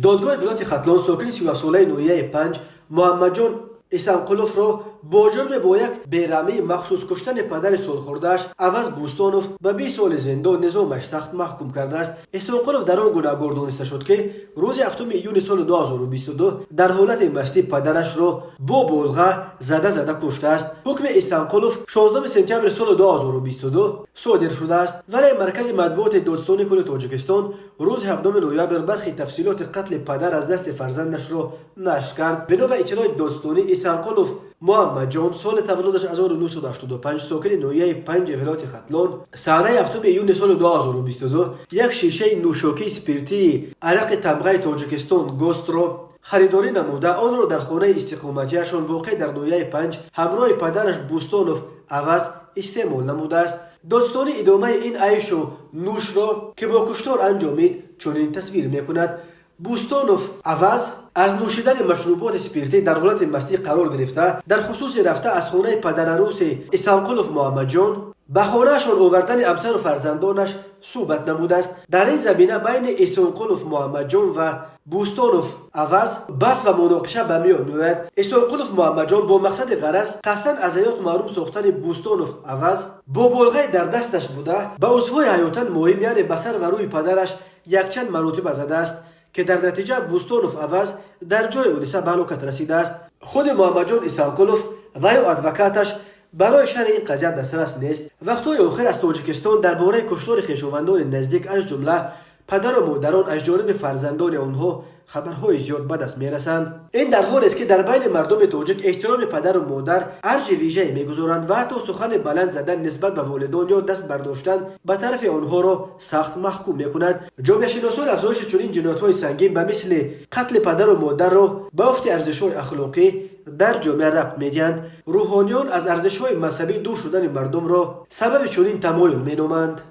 Додгоҳи вилояти Хатлон сокини 37-солаи ноҳияи Панҷ Муҳаммадҷон Исанқуловро бо ҷурми бо як бераҳмии махсус куштани падари солхӯрдааш Аваз Бӯстонов ба 20 соли зиндон низомаш сахт маҳкум кардааст. Исонқулов дар он гунаҳгор дониста шуд, ки рӯзи 7 июни соли 2022 дар ҳолати мастӣ падарашро бо болға зада зада куштааст. Ҳукми Исанқулов 16 сентябри соли 2022 содир шудааст, вале маркази матбуоти Додситони кулли Тоҷикистон рӯзи 7 ноябр бархи тафсилоти қатли падар аз дасти фарзандашро нашр кард. Бино ба иттилои додситонӣ, Исанқулов Муҳаммадҷон, соли таваллудаш 1985, сокини ноҳияи Панҷи вилояти Хатлон, санаи 7 июни соли 2022 як шишаи нӯшокии спиртии арақи тамғаи Тоҷикистон ГОСТро харидорӣ намуда, онро дар хонаи истиқоматиашон, воқеъ дар ноҳияи Панҷ, ҳамроҳи падараш Бӯстонов Аваз истеъмол намудааст. Додситонӣ идомаи ин айшу нӯшро, ки бо куштор анҷомид, чунин тасвир мекунад: Бӯстонов Аваз аз нӯшидани машруботи спиртӣ дар ҳолати мастӣ қарор гирифта, дар хусуси рафта аз хонаи падараруси Исанқулов Муҳаммадҷон ба хонаашон овардани ҳамсару фарзандонаш суҳбат намудааст. Дар ин замина байни Исонқулов Муҳаммадҷон ва Бӯстонов Аваз баҳс ва муноқиша ба миён меояд. Исонқулов Муҳаммадҷон бо мақсади ғараз қасдан аз ҳаёт маҳрум сохтани Бӯстонов Аваз бо болғаи дар дасташ буда ба узвҳои ҳаётан муҳим, яъне ба сар ва рӯи падараш, якчанд маротиба задааст, ки дар натиҷа Бӯстонов Аваз дар ҷои ҳодиса ба ҳалокат расидааст. Худи Муҳаммадҷон Исанқулов ва ё адвокаташ барои шарҳи ин қазия дастрас нест. Вақтҳои охир аз Тоҷикистон дар бораи куштори хешовандони наздик, аз ҷумла падару модарон, аз ҷониби фарзандони онҳо хабарҳои зиёд ба даст мерасанд. Ин дар ҳолест, ки дар байни мардуми тоҷик эҳтироми падару модар арҷи вижае мегузоранд ва ҳатто сухани баланд задан нисбат ба волидон ё даст бардоштан ба тарафи онҳоро сахт маҳкум мекунад. Ҷомеашиносон афзоиши чунин ҷиноятҳои сангин, ба мисли қатли падару модарро, ба афти арзишҳои ахлоқӣ дар ҷомеа рабт медиҳанд. Рӯҳониён аз арзишҳои мазҳабӣ дур шудани мардумро сабаби чунин тамоюл меноманд.